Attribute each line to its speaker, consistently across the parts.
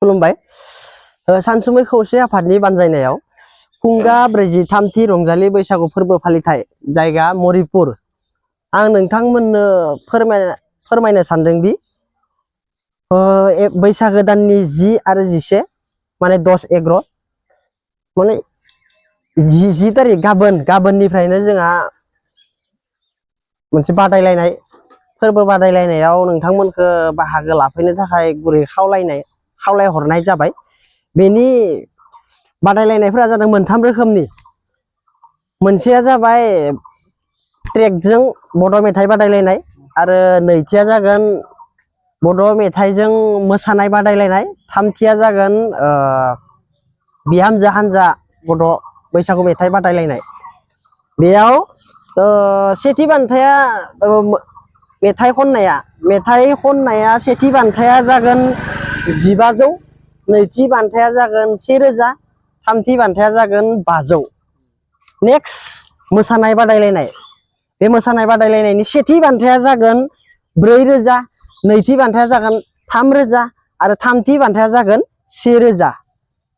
Speaker 1: खुलुमबाय। सानसुमै खौसे आफादनि बानजायनायाव खुंगा 43थि रंजालि बैसागु फोरबो फालिथाय जायगा मरिपुर। आं नोंथांमोननो फोरमायनो सानदोंदि बैसागो दाननि 10 आरो 11 माने 10-11 माने 10 तारिख गाबोननिफ्रायनो जोंहा मोनसे बादायलायनाय फोरबो बादायलायनायाव नोंथांमोनखौ बाहागो लाफैनो थाखाय गुरै खावलायहरनाय जाबाय। बेनि बादायलायनायफोरा जादों मोनथाम रोखोमनि। मोनसेया जाबाय ट्रेकजों बड' मेथाइ बादायलायनाय आरो नैथिया जागोन बड' मेथाइजों मोसानाय बादायलायनाय, थामथिया जागोन बिहामजो हानजा बड' बैसागु मेथाइ बादायलायनाय। बेयाव सेथि बान्थाया मेथाइ खननाया सेथि बान्थाया जागोन 1500, नैथि बान्थाया जागोन 1000, थामथि बान्थाया जागोन 500। नेक्स्ट मोसानाय बादायलायनाय। बे मोसानाय बादायलायनायनि सेथि बान्थाया जागोन 4000, नैथि बान्थाया जागोन 3000 आरो थामथि बान्थाया जागोन 1000।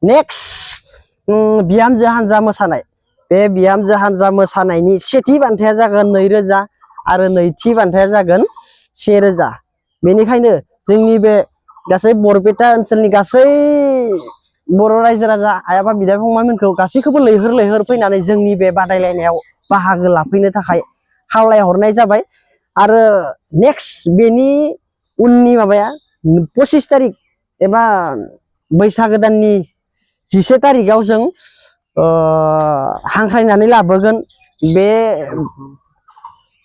Speaker 1: नेक्स्ट बिहामजो हानजा मोसानाय। बे बिहामजो हानजा मोसानायनि सेथि बान्थाया जागोन 2000 आरो नैथि बान्थाया जागोन 1000। बेनिखायनो जोंनि बे गासै बरपेटा ओनसोलनि गासै बर' रायजो राजा आइ आफा बिदा फंबायमोनखौ गासैखौबो लैहोर फैनानै जोंनि बे बादायलायनायाव बाहागो लाफैनो थाखाय खावलायहरनाय जाबाय। आरो नेक्स्ट बेनि उननि माबाया 25 तारिख एबा बैसागो दाननि 11 तारिखआव जों हांख्रायनानै लाबोगोन बे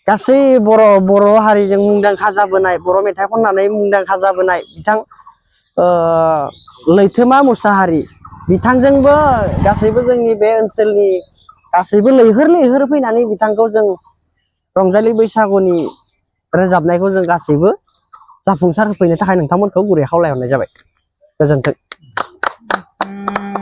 Speaker 1: गासै बर' हारिजों मुंदांखा जाबोनाय, बर' मेथाइ खननानै मुंदांखा जाबोनाय बिथां लैथोमा मुसाहारि बिथांजोंबो गासैबो जोंनि बे ओनसोलनि गासैबो लैहोर फैनानै बिथांखौ जों रंजालि बैसागुनि रोजाबनायखौ जों गासैबो जाफुंसार होफैनो थाखाय नोंथांमोनखौ गुरै खावलायहरनाय जाबाय। गोजोन्थों।